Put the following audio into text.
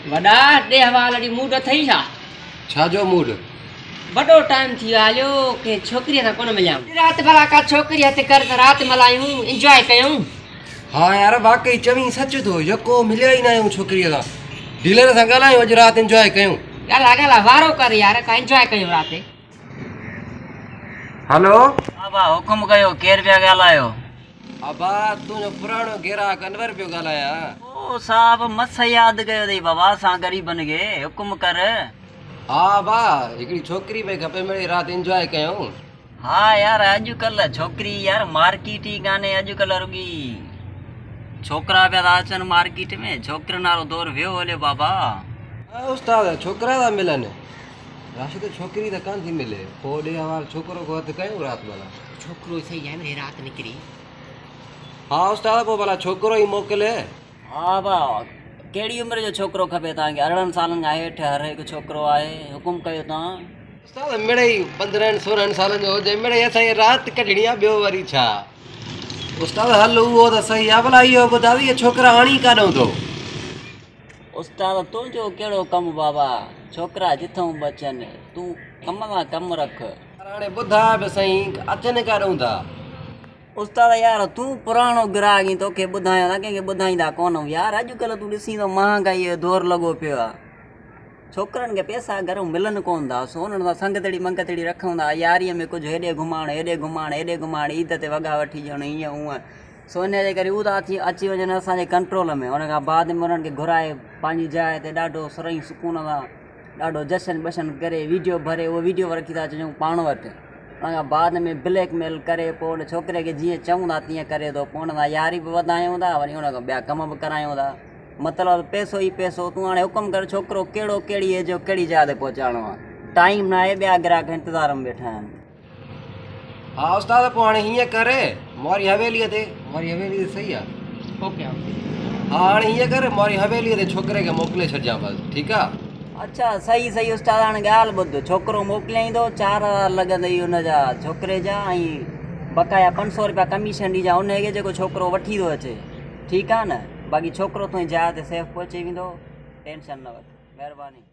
वॾा ॾे हवाल अॼु मूड अथई छा? छा जो मूड? वॾो टाइम थी वियो हलियो, कंहिं छोकिरीअ सां कोन मिलिया। राति भला का छोकिरी हथु कर त राति मल्हायूं, इंजॉय कयूं। हा यार, वाकई चवी सच थो, यको मिलिया ई न आहियूं छोकिरीअ सां। डीलर सां ॻाल्हायूं, अॼु राति इंजॉय कयूं। ॻाल्हाए ॻाल्हाए, वारो कर यार, का इंजॉय कयूं राति। हेलो। बाबा हुकुम कयो, केरु पिया ॻाल्हायो? अबा, तुंहिंजो पुराणो ग्राहक अनवर पियो ॻाल्हायां। ओ साहब, मस यादि कयो अथई बाबा असां ग़रीबनि खे, हुकुम कर। हा बा, हिकिड़ी छोकिरी पई खपे मिड़ी, राति इंजॉय कयूं। हा यार, अॼुकल्ह छोकिरी यार मार्केट ई कान्हे। अॼुकल्ह रुॻी छोकिरा पिया था अचनि मार्केट में, छोकिरनि वारो दौर वियो हलियो बाबा। हा उस्ताद, छोकिरा था मिलनि राशिद, छोकिरी त कान थी मिले। पोइ ॾे हवाल छोकिरो को हथु कयूं राति भला। छोकिरो सही आहे, मेरी राति निकिरी। हा उस्ताद, पोइ भला छोकिरो ई मोकिले। हा बा, कहिड़ी उमिरि जो छोकिरो खपे तव्हांखे? 18 सालनि खां हेठि हर हिकु छोकिरो आहे, हुकुम कयो तव्हां। उस्ताद, मिड़ेई 15 16 सालनि जो हुजे, मिड़ेई असांजी राति कढणी आहे, ॿियो वरी छा? उस्ताद, हल उहो त सही आहे, भला इहो ॿुधाए इहे छोकिरा आणी काॾऊं थो? उस्ताद, तुंहिंजो कहिड़ो कमु बाबा, छोकिरा जिथऊं बि अचनि, तूं कम सां कमु रख। हाणे ॿुधाए बि सही, अचनि काॾऊं था? उस्ताद यार, तूं पुराणो ग्राहक आहीं, तोखे ॿुधायां था, कंहिंखे ॿुधाईंदा कोन आहियूं। यार, अॼुकल्ह तूं ॾिसीं थो महांगाईअ जो दौर लॻो पियो आहे, छोकिरनि खे पैसा घरों मिलनि कोन था, सो उन्हनि सां संगतड़ी मंगतड़ी रखूं था, यारीअ में कुझु हेॾे घुमाइण हेॾे घुमाइण हेॾे घुमाइण, ईद ते वॻा वठी ॾियणु, ईअं हूअं। सो इन जे करे उहो था अची वञनि असांजे कंट्रोल में। उन खां बाद में उन्हनि खे घुराए पंहिंजी जाइ ते ॾाढो सुरई सुकून सां ॾाढो जशन बशन करे वीडियो भरे उहो वीडियो रखी था अचूं पाण वटि। उन खां बाद में ब्लैक मेल करे पोइ हुन छोकिरे खे जीअं चऊं था तीअं करे थो। पोइ हुन सां यारी बि वधायूं था, वरी हुन खां ॿिया कम बि करायूं था, मतिलबु पैसो ई पैसो। तूं हाणे हुकुम कर, छोकिरो कहिड़ो, कहिड़ी एज जो, कहिड़ी जाइ ते पहुचाइणो आहे? टाइम न आहे, ॿिया ग्राहक इंतज़ार में वेठा आहिनि। हा उस्ताद, पोइ हाणे हीअं करे, मोरी हवेलीअ ते, मोरी हवेली ते सही आहे। ओके। हा, हाणे हीअं कर, मोरी हवेलीअ ते छोकिरे खे मोकिले छॾिजांइ बसि, ठीकु आहे? अच्छा, सही सही उस्ताद, हाणे ॻाल्हि ॿुध, छोकिरो मोकिलियाईंदो, 4000 लॻंदई हुनजा छोकिरे जा ऐं बकाया 500 रुपया कमीशन ॾिजांइ उनखे जेको छोकिरो वठी थो अचे, ठीकु आहे न? बाक़ी छोकिरो तुंहिंजी जाइ ते सेफ़ पहुची वेंदो, टेंशन न वठि। महिरबानी।